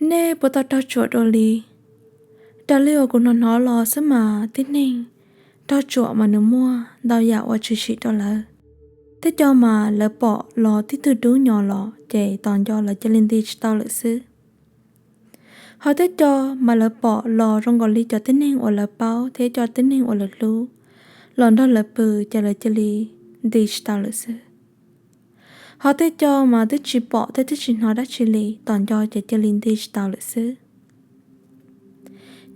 Nej puas tau raug tsuam dua li? Raws li uas kuv hnov hnov los xwb mas tib neeg raug tsuam mas nws muaj ntau yam uas tshwm sim rau lawv. Tej co mas lawv pom los tib tug dub nyo los ces tos nco lawv cia li nti tsis tau lawm xwb. Ho tej co mas lawv pom los zoo nkaus li cov tib neeg uas lawv paub thiab cov tib neeg uas lawv hlub los nrog lawv pw ces lawv cia li nti tsis tau lawm xwb. Ho tej co mas twb tsis pom thiab twb tsis hnov dab tsi li, tos nco ces cia li nti tsis tau lawm xwb.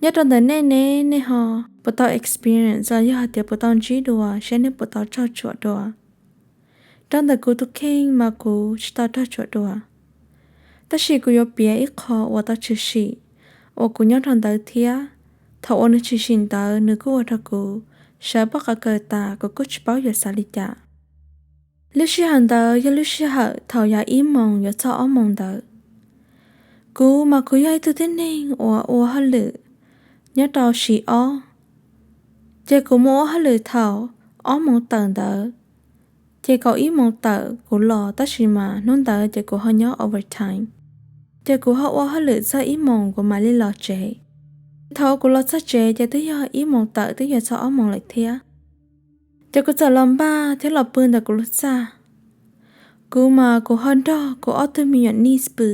Nyob rau ntawm nej ne, nej ho puas tau experience los yog hais tias puas tau ntsib dua, saib nej puas tau raug tsuam dua? Rau ntawm kuv tus kheej mas kuv tsis tau raug tsuam dua, tab sis kuv yuav piav ib qho uas tau tshwm sim uas kuv nyob rau ntawd thiab. Thaum uas nws tshwm sim ntawd nws kuj ua rau kuv sawv poj qav kaws tas, kuv kuj tsis paub yuav xav li cas. Lub sij hawm ntawd yog lub sij hawm thaum yav ib moos yuav txog ob moos ntawd. Kuv mas kuv yog ib tug tib neeg uas ua hauj lwm nyob rau shift ob, ces kuv mus ua hauj lwm thaum ob moos tawm ntawd, ces kaum ib moos tawm kuv los, tab sis mas hnub ntawd ces kuv ho nyob overtime, ces kuv ho ua hauj lwm txog ib moos kuv mam li los tsev. Thaum kuv los txog tsev ces twb yog ib moos tawm twb yuav txog ob moos lawm thiab. Ces kuv txawm los npaj thiab los pw ntawm kuv lub txaj. Kuv mas kuv ho nrog kuv ob tug me nyuam niece pw.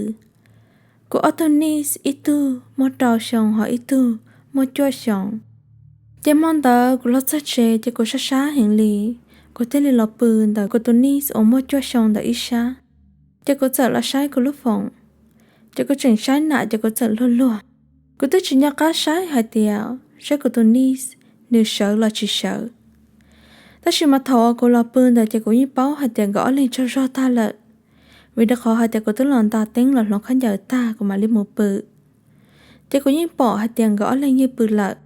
Kuv ob tug niece ib tug muaj rau xyoo ho ib tug muaj cuaj xyoo. Ces hmo ntawd kuv los txog tsev ces kuv sab sab heev li, kuv thiaj li los pw ntawm kuv tus niece uas muaj cuaj xyoo ntawm ib sab. Ces kuv txawm los saib kuv lub foos, ces kuv tseem saib nam ces kuv txawm luag luag. Kuv twb tsis nco qab saib hais tias saib kuv tus niece nws sawv los tsis sawv. Tab sis mas thaum uas kuv los pw ntawd ces kuv yeej paub hais tias nkawd ob leeg tsaug zog tag lawm, vim rau qhov hais tias kuv twb los nta teeb los hloov khaub ncaws tag kuv mam li mus pw. Ces kuv yeej pom hais tias nkawd ob leeg yeej pw lawm.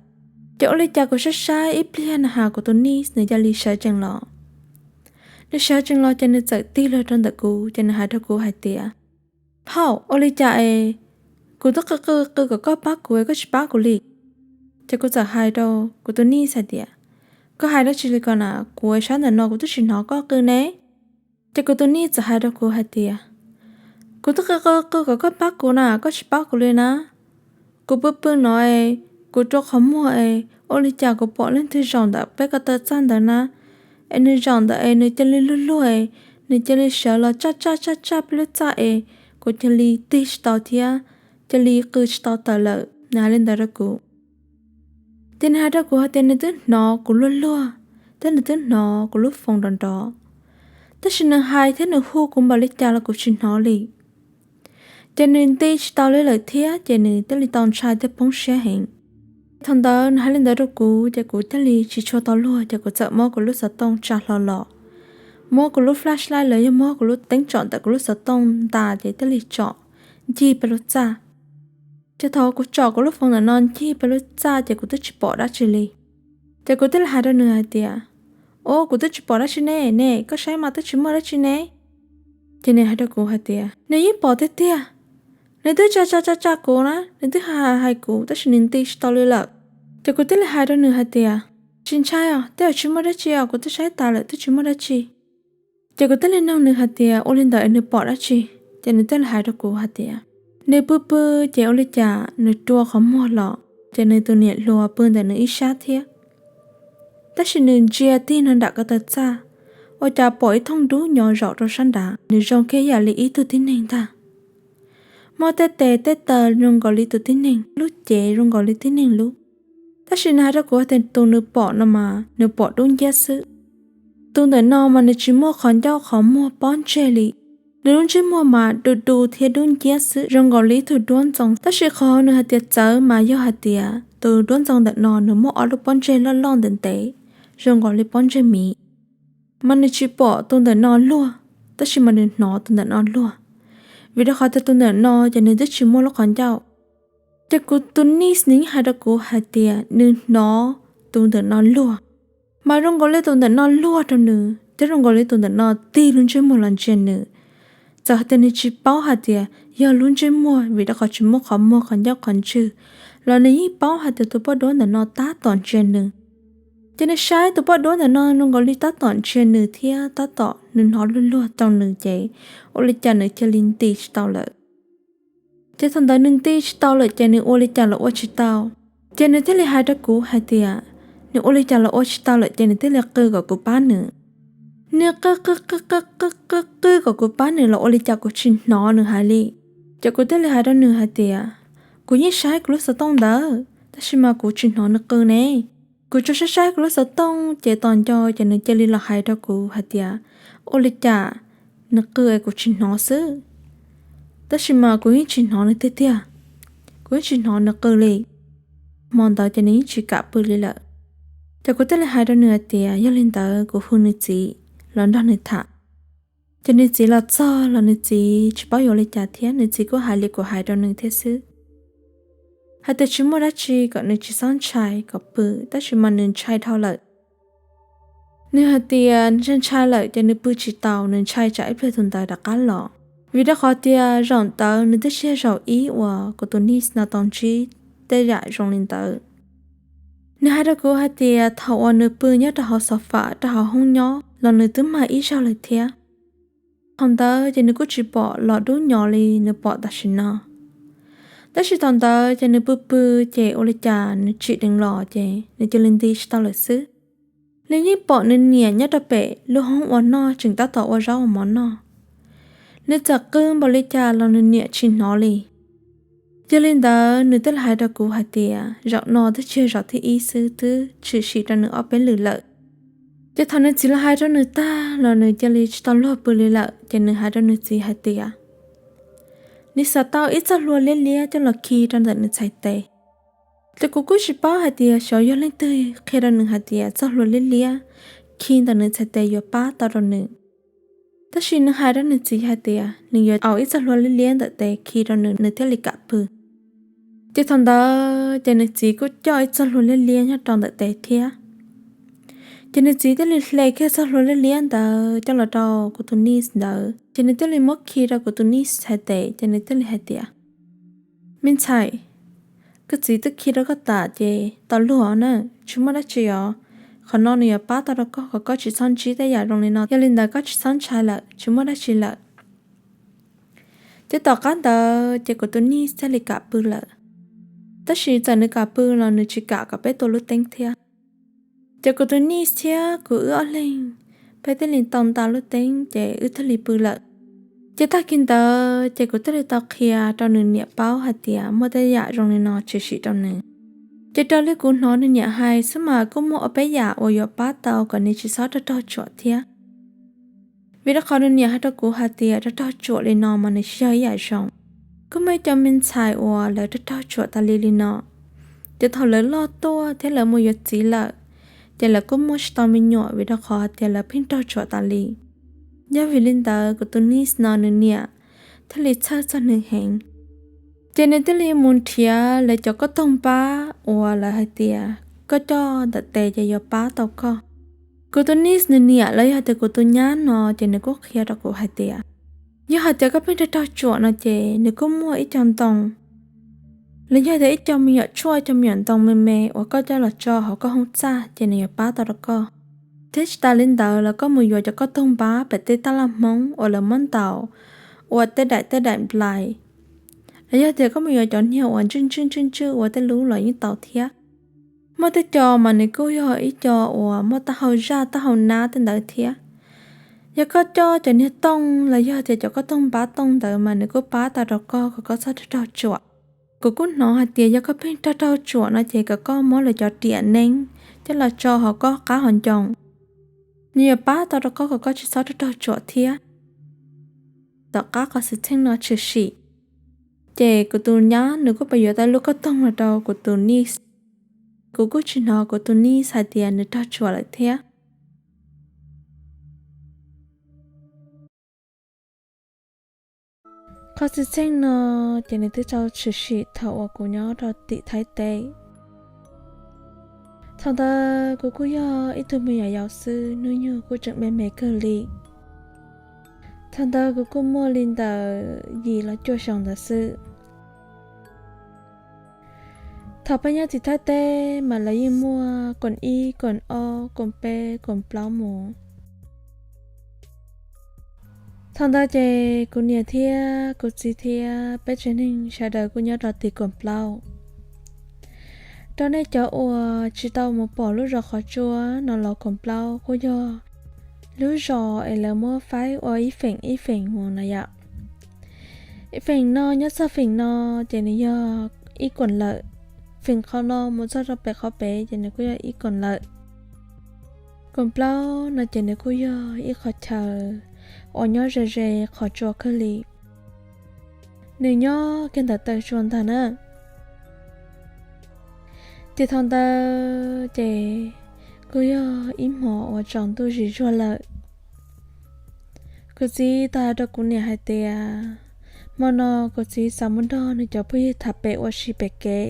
Ces ua li cas kuv saib saib ib pliag na has kuv tus niece nws cia li sawv tsees los. Nws sawv tsees los ces nws txawm tig los rau ntawm kuv ces nws hais rau kuv hais tias, Phauj, ua li cas es kuv twb qw qw qw kom koj pab kuv es koj tsis pab kuv li? Ces kuv txawm hais rau kuv tus niece hais tias, Koj hais dab tsi li ko na? Kuv sab ntawm no kuv twb tsis hnov koj qw ne. Ces kuv tus niece txawm hais rau kuv hais tias, Kuv twb qw qw qw kom koj pab kuv na, koj tsis pab kuv li na. Kuv pw pw no es kuv rua qhov muag es ua li cas kuv pom leej twg zaum ntawm peb ko taw txaj ntawd na, es nws zaum ntawd es nws cia li luag luag es nws cia li sawv los tsaj tsaj tsaj tsaj peb lub txaj es kuv cia li tig tsis tau thiab cia li qw tsis tau tawm lawm. Nws hais li ntawd rau kuv. Ces nws hais rau kuv hais tias nws twb hnov kuv luag luag thiab nws twb hnov kuv lub foos nrov nrov, tab sis nws hais thiab nws hu kuv npaum li cas los kuv tsis hnov li. Ces nws nti tsis tau li lawm thiab ces nws thiaj li tau ntshai thiab poob siab heev. Thaum ntawd nws hais li ntawd rau kuv ces kuv thiaj li tsis tshua tau luag ces kuv txawm muab kuv lub xov tooj tsa hlo los, muab kuv lub flashlight los yog muab kuv lub teeb tsom ntawm kuv lub xov tooj nta ces thiaj li tsom ncig peb lub txaj. Ces thaum kuv tsom kuv lub foos ntawm no ncig peb lub txaj ces kuv twb tsis pom dab tsi li. Ces kuv thiaj li hais rau nws hais tias, Ub, kuv twb tsis pom dab tsi ne, ne koj saib mas twb tsis muaj dab tsi ne. Ces nws hais rau kuv hais tias, Nws yeej pom tiag tiag, nws twb tsa tsa tsa tsa kuv na, nws twb hais hais kuv tab sis nws nti tsis tau li lawm. Ces kuv thiaj li hais rau nws hais tias, Tsis ntshai os, tej zaum tsis muaj dab tsi os, kuv twb saib tas lawm twb tsis muaj dab tsi. Ces kuv thiaj li nug nws hais tias ua li ntawd es nws pom dab tsi. Ces nws thiaj li hais rau kuv hais tias, nws pw pw ces ua li cas nws rua qhov muag los ces nws tus niam hluas pw ntawm nws ib sab thiab. Tab sis nws ntsia tig no nram ko taw txaj, ua cas pom ib thooj dub nyo zaum rau sab nrad, nws zoo kiag yam li ib tug tib neeg ntag. Muaj tej tes tej taw zoo nkaus li tus tib neeg, lub cev zoo nkaus li tib neeg lub. Tab sis nws hais rau kuv hais tias tus nws pom no mas nws pom dub nciab xwb. Tus ntawm no mas nws tsis muaj qhov ncauj qhov muag pob ntseg li. Nws lub ntsej muag mas du du thiab dub nciab xwb, zoo nkaus li ib tug duab ntxoo. Tab sis qhov nws hais tias txawv mas yog hais tias tus duab ntxoo ntawm no nws muaj ob lub pob ntseg loj loj ntev ntev, zoo nkaus li pob ntseg miv. Mas nws tsis pom tus ntawm no luag, tab sis mas nws hnov tus ntawm no luag, vim rau qhov tias tus ntawm no ces nws twb tsis muaj lub qhov ncauj. Ces kuv tus niece nws yeej hais rau kuv hais tias nws hnov tus ntawm no luag, mas zoo nkaus li tus ntawm no luag rau nws thiab zoo nkaus li tus ntawm no tig lub ntsej muag los ntsia nws. Txawm hais tias nws tsis paub hais tias yog lub ntsej muag vim rau qhov tsis muaj qhov muag qhov ncauj qhov ntswg, los nws yeej paub hais tias tus poj duab ntawm no tab tom ntsia nws. Ces nws saib tus poj duab ntawm no zoo nkaus li tab tom ntsia nws thiab tab tom nws hnov luag luag rau nws ces ua li cas nws cia li nti tsis tau lawm. Ces thaum ntawd nws nti tsis tau lawm ces nws ua li cas los ua tsis tau. Ces nws thiaj li hais rau kuv hais tias nws ua li cas los ua tsis tau lawm ces nws thiaj li qw kom kuv pab nws. Nws qw qw qw qw qw qw qw kom kuv pab nws los ua li cas kuv tsis hnov nws hais li. Ces kuv thiaj li hais rau nws hais tias, kuv yeej saib kuv lub xov tooj ntawd tab sis mas kuv tsis hnov nws qw ne. Kuv tsuas saib saib kuv lub xov tooj ces tos nco ces nws cia li los hais rau kuv hais tias, ua li cas nws qw es kuv tsis hnov xwb. Tab sis mas kuv yeej tsis hnov nws tiag tiag, kuv yeej tsis hnov nws qw li. Hmo ntawd ces nws yeej tsis kam pw li lawm. Ces kuv thiaj li hais rau nws hais tias yog li ntawd kuv hu nws txiv los nrog nws tham. Ces nws txiv los txog los nws txiv tsis paub yuav ua li cas thiab, nws txiv kuj hais li kuv hais rau nws thiab xwb, hais tias tsis muaj dab tsi, kom nws tsis txhob ntshai, kom pw, tab sis mas nws ntshai dhau lawm. Nws hais tias nws ntshai ntshai lawm ces nws pw tsis tau, nws ntshai tsam ib pliag tus ntawd rov qab los. Vim rau qhov tias zaum ntawd nws twb tsis yog zaum ib uas kuv tus niece no tau ntsib tej yam zoo li ntawd. Nws hais rau kuv hais tias thaum uas nws pw nyob rau hauv xov fam rau hauv hoob nyob los nws twb mag ib zaug lawm thiab. Thaum ntawd ces nws kuj tsis pom los dub nyo li nws pom tam sim no. Tab sis thaum ntawd ces nws pw pw ces ua li cas nws tsim dheev los ces nws cia li nti tsis tau lawm xwb. Nws yeej pom nws niam nyob rau pem lub hoob ua noj tseem tab tom ua zaub ua mov noj. Nws txawm qw npaum li cas los nws niam tsis hnov li. Yog li ntawd nws thiaj li hais rau kuv hais tias zaum no twb tsis yog zaum thib ib xwb, twb tshwm sim rau nws ob peb lwm lawm. Ces thaum nws txiv los hais rau nws tag los nws cia li tsis tau luag pw li lawm, ces nws hais rau nws txiv hais tias nws xav tau ib txoj hlua liab liab coj los khi rau ntawm nws txhais tes. Ces kuv kuj tsis paub hais tias xyov yog leej twg qhia rau nws hais tias txoj hlua liab liab khi ntawm nws txhais tes yuav pab tau rau nws. Tab sis nws hais rau nws txiv hais tias nws yuav au ib txoj hlua liab liab ntawm tes khi rau nws, nws thiaj li kam pw. Ces thaum ntawd ces nws txiv kuj coj ib txoj hlua liab liab nyob rau ntawm tes thiab. Ces nws txiv thiaj li hle kiag txoj hlua liab liab ntawd coj los rau kuv tus niece ntawd, ces nws thiaj li muab khi rau kuv tus niece txhais tes, ces nws thiaj li hais tias, me ntxhais, koj txiv twb khi rau koj tas ces tau luag na, tsis muaj dab tsi os. Qhov no nws yuav pab tau rau koj kom koj tsis txhob ntsib tej yam zoo li no, yog li ntawd koj tsis txhob ntshai lawm, tsis muaj dab tsi lawm. Ces tom qab ntawd ces kuv tus niece thiaj li kam pw lawm. Tab sis txawm nws kam pw los nws tsis kam kom peb tua lub teeb thiab. Ces kuv tus niece thiab kuv wb ob leeg, peb thiaj li tau nta lub teeb ces wb thiaj li pw lawm. Ces tag kis ntawd ces kuv thiaj li tau qhia rau nws niam paub hais tias muaj tej yam zoo li no tshwm sim rau nws. Ces raws li kuv hnov nws niam hais xwb mas kuj muaj ob peb yam uas yuav pab tau kom nws tsis txhob raug raug tsuam thiab. Vim rau qhov nws niam hais rau kuv hais tias raug raug tsuam li no mas nws tsis yog ib yam zoo. Kuj muaj ib co me ntxhais uas lawv raug raug tsuam tas li li no, ces thaum lawv loj tuaj thiab lawv mus yuav txiv lawm, ces lawv kuj muaj tsis tau me nyuam vim rau qhov hais tias lawv pheej raug tsuam tas li. Yog vim li ntawd kuv tus niece no nws niam thiaj li txhawj txog nws heev. Ces nws thiaj li mus nrhiav lawv cov kauj toog npab uas lawv hais tias koj coj ntawm tes ces yuav pab tau koj. Kuv tus niece nws niam los yog tias kuv tus nyab no ces nws kuj qhia rau kuv hais tias yog hais tias koj pheej raug raug tsuam no ces nws kuj muaj ib co ntoo los yog tias ib co me nyuam tshuaj, ib co me nyuam ntoo me me uas koj coj los tso hauv koj hoob txaj ces nws yuav pab tau rau koj. Thiab tsis tas li ntawd los koj mus yuav cov kauj toog npab pem tej taj laj Hmoob uas lawv muab ntaus ua tej daim tej daim nplai, los yog tias koj mus yuav cov niag uas ntswj ntswj ntswj ntswj ua tej lub los yeej tau thiab. Muaj tej co mas nws kuj yog ib co uas muaj taub hau zaj taub hau nab tej ntawd thiab. Yog koj coj cov niag tooj los yog tias cov kauj toog npab tooj ntawd mas nws kuj pab tau rau koj kom koj txhob raug raug tsuam. Kuv kuj hnov hais tias yog koj pheej raug raug tsuam no ces kom koj muab lawv cov riam neeb coj los tso hauv koj qab hauv ncoo, nws yuav pab tau rau koj kom koj tsis txhob raug raug tsuam thiab. Tom qab qhov xwm txheej no tshwm sim, ces kuv tus nyab nws kuj pab yuav tau lub kauj toog los rau kuv tus niece. Kuv kuj tsis hnov kuv tus niece hais tias nws raug tsuam lawm thiab. Qhov xwm txheej no ces nws twb tau tshwm sim thaum uas kuv nyob rau tim Thaib teb. Thaum ntawd kuv kuj yog ib tug me nyuam yaus xwb, hnub nyoog kuj tseem me me kawg li. Thaum ntawd kuv kuj muaj li ntawm yim los cuaj xyoos ntawd xwb. Thaum peb nyob tim Thaib teb mas lawv yeej muaj koom ib, koom ob, koom peb, koom plaub mus. Thaum ntawd ces kuv niam thiab kuv txiv thiab peb tsev neeg sawv daws kuj nyob rau tim Koom Plaub. Rau nej cov uas tsis tau mus pom lub zos Qhov Tsua no los Koom Plaub kuj yog lub zos es lawv muab faib ua ib feem ib feem mus no yom. Feem no nyob txog feem no ces nws yog ib koom lawm, feem qhov no mus txog rau pem qhov pem ces nws kuj yog ib koom lawm. Koom Plaub no ces nws kuj yog ib qhov chaw uas nyob ze ze Qhov Tsua kawg li. Nws nyob kiag ntawm taw tsua ntag na. Ces thaum ntawd ces kuj yog ib hmos uas tsaus ntuj zis zuag lawm. Kuv txiv tau hais rau kuv niam hais tias hmo no kuv txiv xav mus nrog nws cov phooj ywg tham pem ua si pem kev.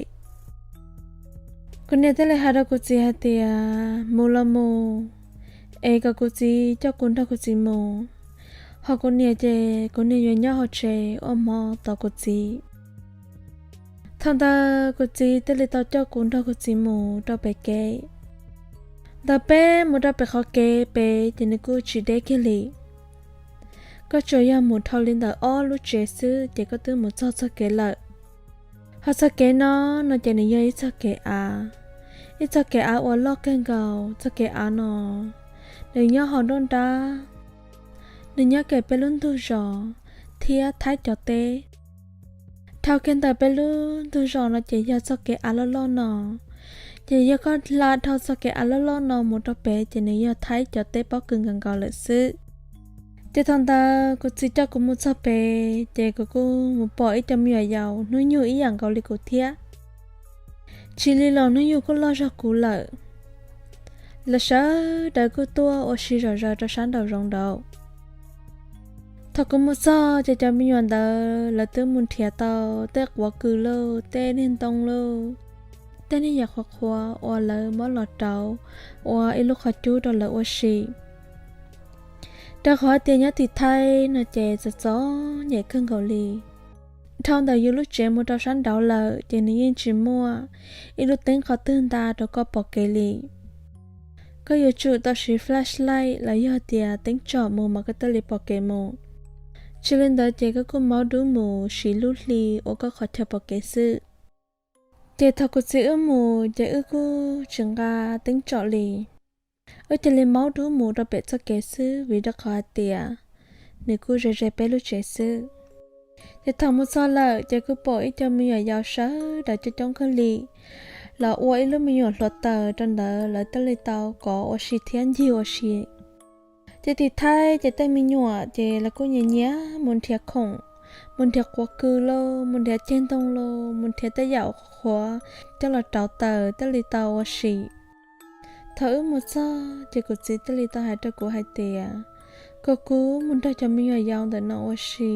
Kuv niam thiaj li hais rau kuv txiv hais tias mus los mus, es kom kuv txiv coj kuv nrog kuv txiv mus. Ho kuv niam ces kuv niam yuav nyob hauv tsev ua hmo tos kuv txiv. Thaum ntawd kuv txiv thiaj li tau coj kuv nrog kuv txiv mus rau pem kev. Ntawd peb mus rau pem qhov kev pem ces nws kuj tsis deb kiag li. Koj tsuas yog mus dhau li ntawm ob lub tsev xwb ces koj twb mus txog txoj kev lawm. Ho txoj kev no, no ces nws yog ib txoj kev av, ib txoj kev av uas loj kawg nkaus. Txoj kev av no nws nyob hauv nruab nrab, nws nyob kiag peb lub ntug zos thiab Thaib cov teb. Dhau kiag ntawm peb lub ntug zos no ces yog txoj kev av loj loj no. Ces yog koj hla dhau txoj kev av loj loj no mus rau pem ces nws yog Thaib cov teb pob kws nkaus nkaus lawm xwb. Ces thaum ntawd kuv txiv coj kuv mus txog pem ces kuv kuj mus pom ib co me nyuam yaus hnub nyoog ib yam nkaus li kuv thiab. Tsis li los hnub nyoog kuj loj zog kuv lawm. Lawv sawv daws kuj tuaj ua si zom zaws rau sab nraum zoov nraud. Thaum kuv mus txog ces cov me nyuam ntawd lawv twb mus nrhiav tau tej quav kws lauj, tej niag ntoo lauj, tej niag yam qhuav qhuav uas lawv muab los rauv ua ib lub qhov cub rau lawv ua si. Rau qhov tias nyob tim Thaib no ces txom txom nyem kawg nkaus li. Dhau ntawm yus lub tsev mus rau sab nraud lawm ces nws yeej tsis muaj ib lub teeb qhov twg nta rau koj pom kev li. Koj yuav tsum tau siv flashlight los yog tias teeb tsom mus mas koj thiaj li pom kev mus. Tsis li ntawd ces koj kuj maub dub mus siv lub hli ua koj qhov chaw pom kev xwb. Ces thaum kuv txiv wb mus ces wb kuj tsis nqa teeb tsom li. Wb cia li maub dub mus rau pem txoj kev xwb vim rau qhov hais tias nws kuj ze ze peb lub tsev xwb. Ces thaum mus txog lawm ces kuj pom ib co me nyuam yaus sawv daws coob coob kawg li los ua ib lub me nyuam hluav taws rau ntawd, lawv thiaj li tau kov ua si thiab ncig ua si. Ces tim Thaib ces tej me nyuam ces lawv kuj nyiam nyiam mus nrhiav khoom, mus nrhiav quav kws lauj, mus nrhiav ceg ntoo lauj, mus nrhiav tej yam qhuav coj los rauv taws thiaj li tau ua si. Thaum wb mus txog ces kuv txiv thiaj li tau hais rau kuv hais tias kom kuv mus nrog cov me nyuam yaus ntawm no ua si,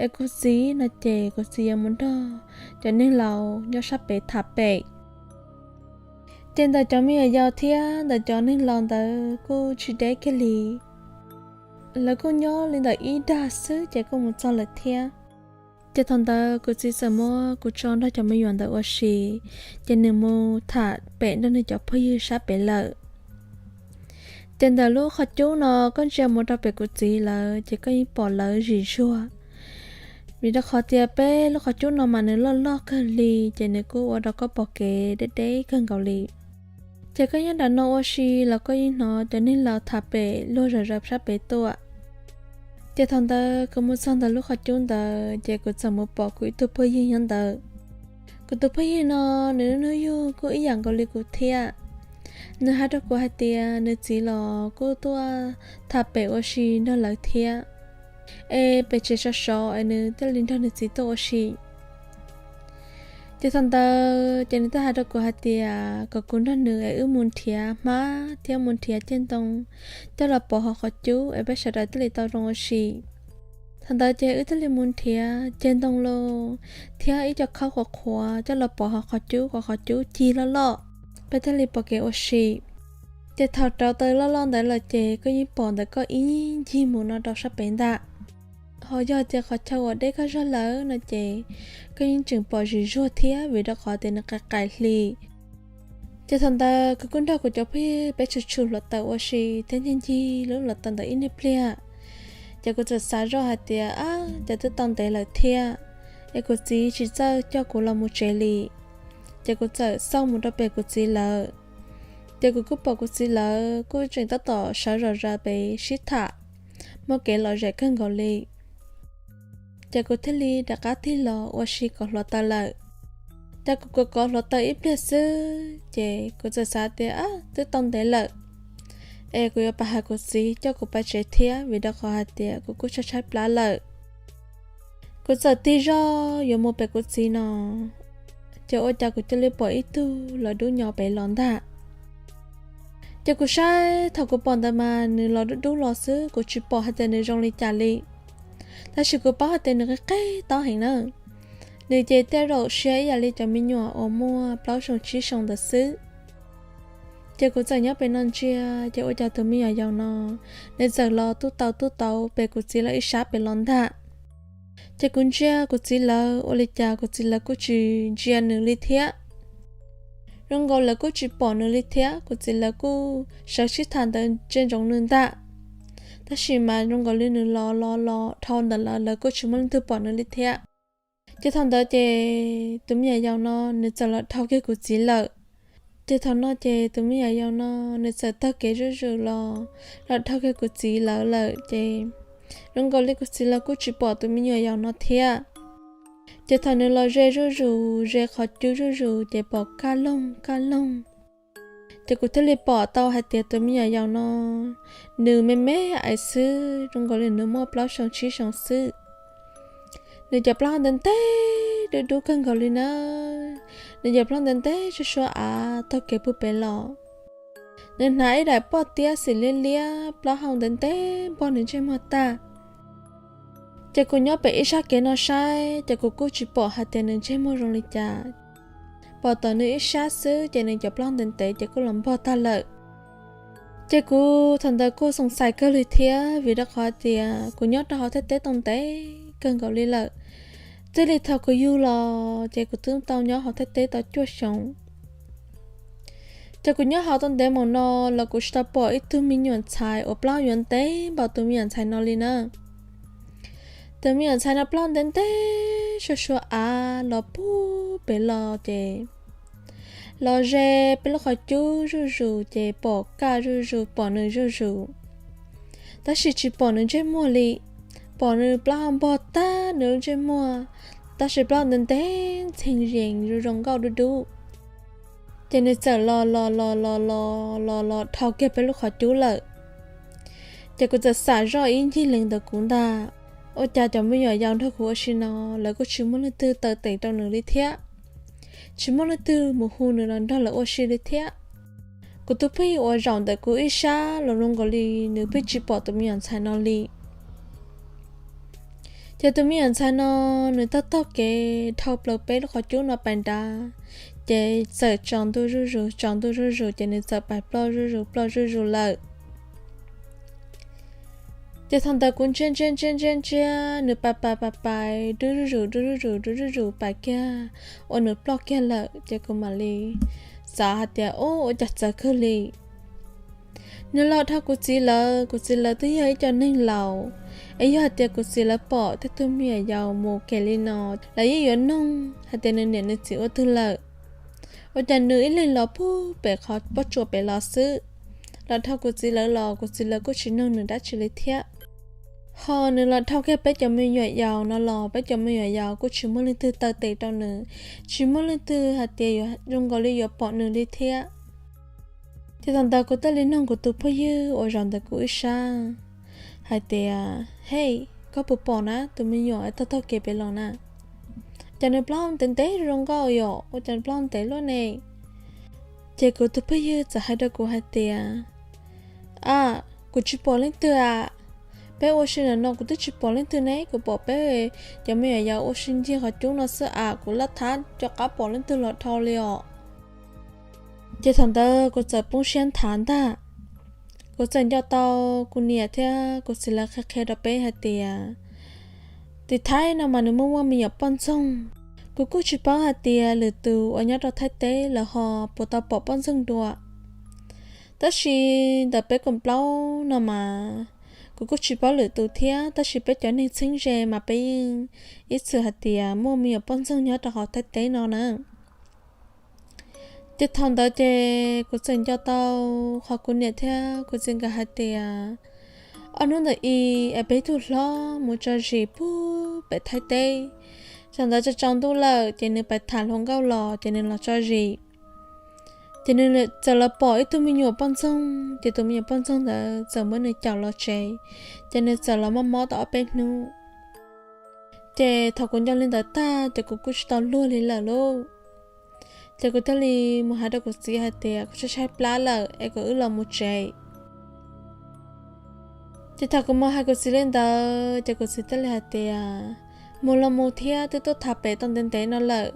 es kuv txiv no ces kuv txiv yuav mus nrog cov neeg laus nyob sab pem tham pem. Ces ntawm cov me nyuam yaus thiab ntawm cov neeg laus ntawd kuj tsis deb kiag li, lawv kuj nyob li ntawm ib dag xwb ces kuj mus txog lawm thiab. Ces thaum ntawd kuv txiv txawm muab kuv tso nrog cov me nyuam ntawd ua si, ces nws mus tham pem nrog nws cov phooj ywg sab pem lawm. Ces ntawm lub qhov cub no koj ntsia mus rau pem kuv txiv lawv ces koj yeej pom lawv zim zuag, vim rau qhov tias peb lub qhov cub no mas nws loj loj kawg li ces nws kuj ua rau koj pom kev deb deb kawg nkaus li. Ces koj nyob nram no ua si los koj yeej hnov cov neeg laus tham pem luag zom zaws sab pem tuaj. Ces thaum ntawd kuv mus txog ntawm lub qhov cub ntawd ces kuv txawm mus pom kuv ib tug phooj ywg nyob ntawd. Kuv tus phooj ywg no nws lub hnub yug kuj ib yam nkaus li kuv thiab. Nws hais rau kuv hais tias nws txiv los kuj tuaj tham pem ua si nrog lawv thiab, es pem tsev sov sov es nws thiaj li nrog nws txiv tuaj ua si. Ces thaum ntawd ces nws thiaj hais rau kuv hais tias kom kuv nrog nws es wb mus nrhiav hmab thiab mus nrhiav ceg ntoo coj los pov hauv qhov cub es peb sawv daws thiaj li tau zoo ua si. Thaum ntawd ces wb thiaj li mus nrhiav ceg ntoo lauj, thiab ib co khau qhuav qhuav coj los pov hauv qhov cub kom qhov cub cig loj loj, peb thiaj li pom kev ua si. Ces thaum rauv taws loj loj ntawd lawm ces koj yeej pom ntawm koj ib ncig mus no rau sab pem ntag. Ho yog tias qhov chaw uas deb koj zog lawm no ces koj yeej tseem pom zim zuag thiab vim rau qhov tias nws qais qais hli. Ces thaum ntawd kuv kuj nrog kuv cov phooj ywg peb tshum tshum hluav taws ua si thiab ncig ncig lub hluav taws ntawd ib niag pliag. Ces kuv txawm xav zoj hais tias, ab, ces twb tau ntev lawm thiab, es kuv txiv tsis txawj coj kuv los mus tsev li. Ces kuv txawm xauj mus rau pem kuv txiv lawv. Ces kuv kuj pom kuv txiv lawv kuj tseem tab tom sawv zom zaws pem sib tham, muaj kev lom zem kawg nkaus li. Ces kuv thiaj li rov qab tig los ua si kom hluav taws lawm. Ces kuv kov kov hluav taws ib pliag xwb, ces kuv txawm xav tias, ab, twb tau ntev lawm, es kuv yuav pab hais kuv txiv coj kuv pais tsev thiab, vim rau qhov hais tias kuv kuj tshaib tshaib plab lawm. Kuv txawm tig zog yuav mus pem kuv txiv no, ces ua cas kuv cia li pom ib tug los dub nyo pem los ntag. Ces kuv saib thaum kuv pom ntawd mas nws los dub dub los xwb, kuv tsis pom hais tias nws zoo li cas li. Tab sis kuv paub hais tias nws qig qig taub heev na. Nws ces tiaj zaum siab ib yam li cov me nyuam uas muaj plaub xyoo tsib xyoo ntawd xwb. Ces kuv txawm nyob pem no ntsia, ces ua cas tus me nyuam yaus no, nws txawm los tub tau tub tau pem kuv txiv lawv ib sab pem los ntag. Ces kuv ntsia kuv txiv lawv ua li cas kuv txiv lawv kuj tsis ntsia nws li thiab. Zoo nkaus lawv kuj tsis pom nws li thiab, kuv txiv lawv kuj sawv sib tham ntawd ntsia ntsoov nws ntag. Tab sis mas zoo nkaus li nws los los los dhau ntawm lawv, lawv kuj tsis muaj leej twg pom nws li thiab. Ces thaum ntawd ces tus me nyuam yaus no nws txawm los dhau kiag kuv txiv lawm. Ces thaum no ces tus me nyuam yaus no nws txawm taug kev zuj zus los, los dhau kiag kuv txiv lawv lawm ces zoo nkaus li kuv txiv lawv kuj tsis pom tus me nyuam yaus no thiab. Ces thaum nws los ze zuj zus, ze qhov cub zuj zus ces pom kaj loog kaj loog. Ces kuv thiaj li pom tau hais tias tus me nyuam yaus no nws me me ais xwb, zoo nkaus li nws muaj plaub xyoo tsib xyoo xwb. Nws cov plaub hau ntev ntev dub dub kawg nkaus li na. Nws cov plaub hau ntev ntev suab suab av taug kev puag pem los. Nws hnav ib daim poj tiab xim liab liab, plaub hau ntev ntev npog nws ntsej muag tag. Ces kuv nyob pem ib sab kev no saib, ces kuv kuj tsis pom hais tias nws ntsej muag zoo li cas. Pom tau nws ib sab xwb ces nws cov plaub hau ntev ntev ces kuj los npog tag lawm. Ces kuv thaum ntawd kuj xoom xais kawg li thiab, vim rau qhov tias kuv nyob rau hauv Thaib teb tau ntev kawg nkaus li lawm. Txij li thaum kuv yug los ces kuv twb tau nyob hauv Thaib teb tau cuaj xyoos. Ces kuv nyob hauv tau ntev mus no los kuv tsis tau pom ib tug me nyuam ntxhais uas plaub hau yuav ntev npaum tus me nyuam ntxhais no li na. Tus me nyuam ntxhais no plaub hau ntev ntev suab suab av los puag pem los ces los ze peb lub qhov cub zuj zus ces pom kaj zuj zus, pom nws zuj zus, tab sis tsis pom nws ntsej muag li. Pom nws plaub hau npog tag nws lub ntsej muag, tab sis plaub hau ntev ntev ntxhee zees zoo zoo nkauj dub dub. Ces nws txawm los los los los los los los dhau kiag peb lub qhov cub lawm. Ces kuv txawm xam zoj ib ncig lees ntawm kuv ntag, ua cas cov me nyuam yaus nrog kuv ua si no lawv kuj tsis muaj leej twg taw tes rau nws li thiab, tsis muaj leej twg mus hu nws los nrog lawv ua si li thiab. Kuv tus phooj ywg uas zaum ntawm kuv ib sab los zoo nkaus li nws pheej tsis pom tus me nyuam ntxhais no li. Ces tus me nyuam ntxhais no nws taug taug kev dhau plaws peb lub qhov cub no pais nrad, ces txawm tsaus ntuj zuj zus, tsaus ntuj zuj zus ces nws txawm pais ploj zuj zus, ploj zuj zus lawm. Ces thaum ntawd kuv ntsia ntsia ntsia ntsia ntsia nws pais pais pais pais dub zuj zus, dub zuj zus, dub zuj zus pais kiag ua nws ploj kiag lawm, ces kuv mam li xav hais tias, ub, ua cas txawv kawg li. Nws los dhau kuv txiv lawv, kuv txiv lawv twb yog ib co neeg laus, es yog hais tias kuv txiv lawv pom tej tug me nyuam yaus mus kev li no, lawv yeej yuav nug hais tias nws niam nws txiv ua twg lawm. Ua cas nws ib leeg los puag pem qhov pob tsuas pem los xwb, los dhau kuv txiv lawv los kuv txiv lawv kuj tsis nug nws dab tsi li thiab. Ho nws los dhau kiag peb cov me nyuam yaus no los peb cov me nyuam yaus kuj tsis muaj leej twg taw tes rau nws, tsis muaj leej twg hais tias yuav zoo nkaus li yuav pom nws li thiab. Ces thaum ntawd kuv thiaj li nug kuv tus phooj ywg uas zaum ntawm kuv ib sab hais tias, hej, koj puas pom na tus me nyuam taug taug kev pem los na? Cas nws plaub hau ntev ntev zoo nkauj yom, ua cas nws plaub hau ntev luaj ne? Ces kuv tus phooj ywg txawm hais rau kuv hais tias, a, kuv tsis pom leej twg a. Peb ua si ntawm no kuv twb tsis pom leej twg ne, kuv pom peb cov me nyuam yaus ua si ncig qhov cub no xwb a, kuv laj thab rov qab pom leej twg los dhau li os. Ces thaum ntawd kuv txawm poob siab nthav ntag. Kuv txawm nco tau kuv niam thiab kuv txiv lawv qhia qhia rau peb hais tias, tim Thaib no mas nws muaj muaj me nyuam poj ntxoog. Kuv kuj tsis paub hais tias lwm tus uas nyob rau Thaib teb lawv ho puas tau pom poj ntxoog dua. Tab sis ntawm peb kaum plaub no mas, Kuv kuj tsis paub lwm tus thiab, tab sis peb cov neeg txheeb ze mas peb yeej ib txwm hais tias muaj me nyuam poj ntxoog nyob rau hauv Thaib teb no na. Ces thaum ntawd ces kuv txawm nco tau qhov kuv niam thiab kuv txiv nkawd hais tias ob hnub ntawm i es peb ib tug hlob mus tso zis pub pem Thaib teb. Thaum ntawd tsaus ntuj lawm ces nws pais tham hluas nkauj los ces nws los tso zis. Ces nws txawm los pom ib tug me nyuam poj ntxoog, ces tus me nyuam poj ntxoog ntawd txawm muab nws caum los tsev, ces nws txawm los mob mob tau ob peb hnub. Ces thaum kuv nco li ntawd tag ces kuv kuj tsis tau luag li lawm lauj. Ces kuv thiaj li mus hais rau kuv txiv hais tias kuv tshaib tshaib plab lawm es kom wb los mus tsev. Ces thaum kuv mus hais kuv txiv li ntawd ces kuv txiv thiaj li hais tias mus los mus thiab, twb tuaj tham pem tau ntev ntev no lawm,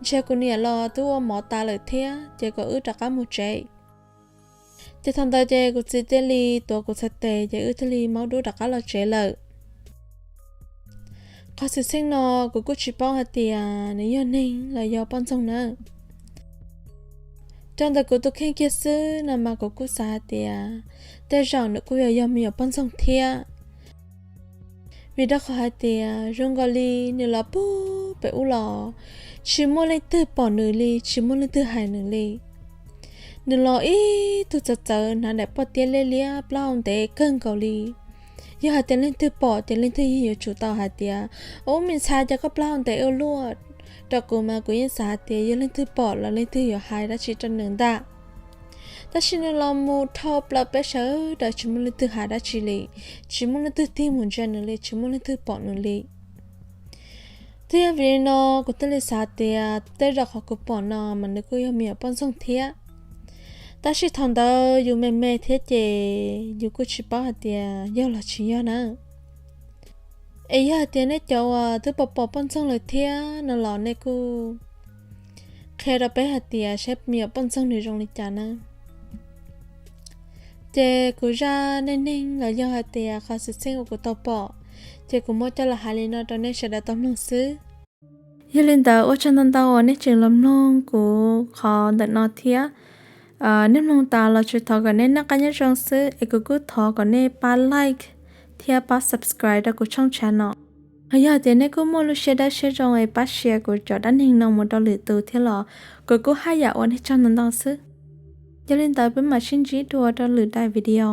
ntshe kuv niam los twb ua mov tas lawm thiab, ces kom wb rov qab mus tsev. Ces thaum ntawd ces kuv txiv thiaj li tuav kuv txhais tes ces wb thiaj li maub dub rov qab los tsev lawm. Qhov xwm txheej no kuv kuj tsis paub hais tias nws yog neeg los yog poj ntxoog na. Rau ntawm kuv tus kheej kiag xwb no mas kuv kuj xav hais tias tej zaum nws kuj yuav yog me nyuam poj ntxoog thiab. Vim rau qhov hais tias zoo nkaus li nws los pub pem ub los tsis muaj leej twg pom nws li, tsis muaj leej twg hais nws li. Nws los ib tug txawv txawv hnav daim poj tiab liab liab plaub hau ntev kawg nkaus li. Yog hais tias leej twg pom ces leej twg yeej yuav tsum tau hais tias, ub, me ntxhais, cas koj plaub hau ntev ua luaj? Rau kuv mas kuv yeej xav hais tias yog leej twg pom los leej twg yuav hais dab tsi rau nws ntag. Tab sis nws los mus dhau plaws peb sawv daws tsis muaj leej twg hais dab tsi li, tsis muaj leej twg tig mus ntsia nws li, tsis muaj leej twg pom nws li. Twb yog vim li no kuv thiaj li xav tias tej zaum qhov kuv pom no mas nws kuj yog me nyuam poj ntxoog thiab. Tab sis thaum ntawd yus me me thiab ces yus kuj tsis paub hais tias yog los tsis yog na. Es yog hais tias nej cov uas twb pom pom poj ntxoog lawm thiab no los nej kuj qhia rau peb hais tias saib me nyuam poj ntxoog nws zoo li cas na. Ces kuv zaj neej neeg los yog hais tias qhov xwm txheej uas kuv tau pom, ces kuv muab coj los hais li no rau nej sawv daws tau mloog xwb. Yog li ntawd ua tsaug ntau ntau uas nej tseem los mloog kuv qhov ntawm no thiab. Nej mloog tas los tsuas thov kom nej noj qab nyob zoo xwb, es kuv kuj thov kom nej pab like thiab pab subscribe rau kuv tshooj channel no. Hos yog tias nej kuj muaj lub siab dawb siab zoo es pab share kuv cov dab neeg no mus rau lwm tus thiab los kuv kuj haj yam ua nej tsaug ntau ntau xwb. Yog li ntawd peb mam sib ntsib dua rau lwm daim video.